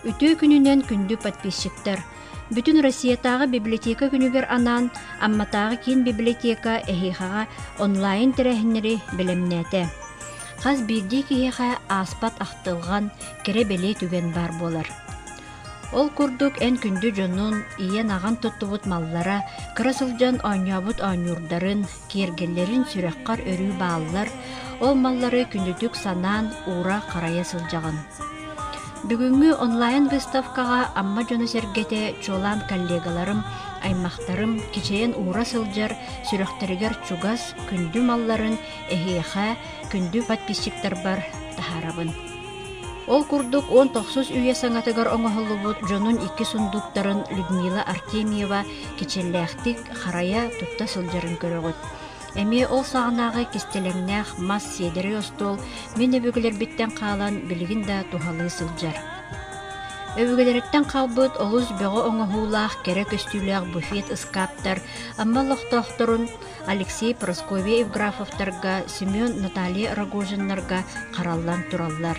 Үтүө күнүнэн күндү подписчиктар! Бүтүн Россиятааҕы библиотека күнүгэр анаан Амматааҕы киин библиотека эһиэхэҕэ онлайн тэрээһиннэри бэлэмнээтэ. Хас биирдии киһиэхэ ааспат ахтылҕан, кэрэ-бэлиэ түгэн баар буолар. Ол курдук эн күндү дьонун, ийэн-аҕан туттубут маллара, кыра сылдьан оонньообут оонньуурдарын, киэргэллэрин сүрэххэр өрүү бааллар, ол маллары күндүтүк санаан уура-харайа сылдьаҕын. Бүгүҥҥү онлайн-выставкаҕа Амма дьоно-сэргэтэ, чуолаан коллегаларым, аймахтарым кичэйэн уура сылдьар, сүрэхтэригэр чугас, күндү малларын эһиэхэ, күндү подписчиктарбар таһаарабын. Ол курдук 19 үйэ саҥатыгар оҥоһуллубут дьонун икки сундууктарын Людмила Артемьева кичэллээхтик харайа тутта сылдьарын көрөҕүт. Эмиэ ол саҕанааҕы кистэлэҥнээх мас сиэдэрэй остуол мин өбүгэлэрбиттэн хаалан билигин да туһалыы сылдьар. Өбүгэлэриттэн хаалбыт олус бөҕө оҥоһуулаах кэрэ көстүүлээх буфет ыскааптар Амма олохтоохторун Алексей Прасковья Евграфовтарга, Семен Наталья Рогожиннарга хараллан тураллар.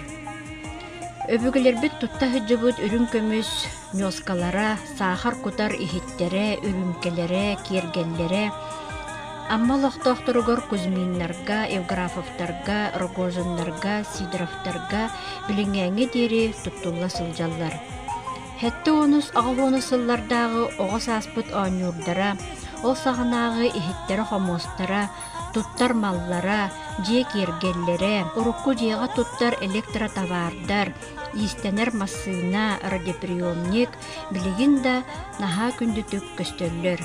Өбүгэлэрбит тутта сылдьыбыт үрүҥ көмүс ньуоскалара, саахар кутар иһиттэрэ, үрүүмкэлэрэ, киэргэллэрэ Амма олохтоохторугар Кузьминнарга, Евграфовтарга, Рогожиннарга, Сидоровтарга билиҥҥээҥҥэ диэри туттулла сылдьаллар. 70-ус, 80-ус сыллардааҕы оҕо сааспыт оонньуурдара, ол саҕанааҕы иһиттэрэ-хомуостара, туттар маллара, дьиэ киэргэллэрэ, урукку дьиэҕэ туттар электротовардар, иистэнэр массыына, радиоприемник билигин да наһаа күндүтүк көстөллөр.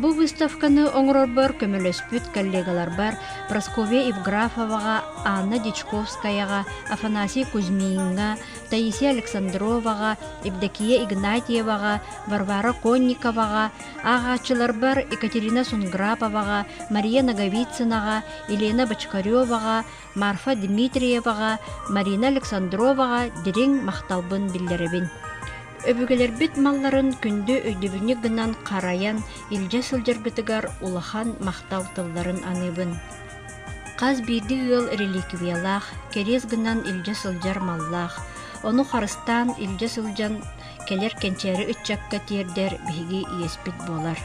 Бу выставканы оҥорорбор көмөлөспүт коллегаларбар Прасковья Евграфоваҕа, Анна Дьячковскаяҕа, Афанасий Кузьмиҥҥа, Таисия Александроваҕа, Евдокия Игнатьеваҕа, Варвара Конниковаҕа, ааҕааччыларбар Екатерина Сунграповаҕа, Мария Ноговицынаҕа, Елена Бочкареваҕа, Марфа Дмитриеваҕа, Марина Александроваҕа дириҥ махталбын биллэрэбин. Өбүгэлэрбит малларын күндү өйдөбүнньүк гынан харайан илдьэ сылдьаргытыгар улахан махтал тылларын аныыбын. Хас биирдии ыал реликвиялаах, кэриэс гынан илдьэ сылдьар маллаах, ону харыстаан илдьэ сылдьан кэлэр кэнчээри ыччакка тиэрдэр биһиги иэспит буолар.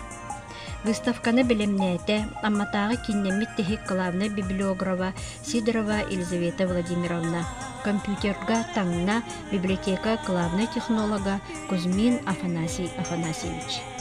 Выставканы бэлэмнээтэ Амматааҕы кииннэммит тиһик главнай библиографа Сидорова Елизавета Владимировна, компьютерга таҥна библиотека главнай технолога Кузьмин Афанасий Афанасьевич.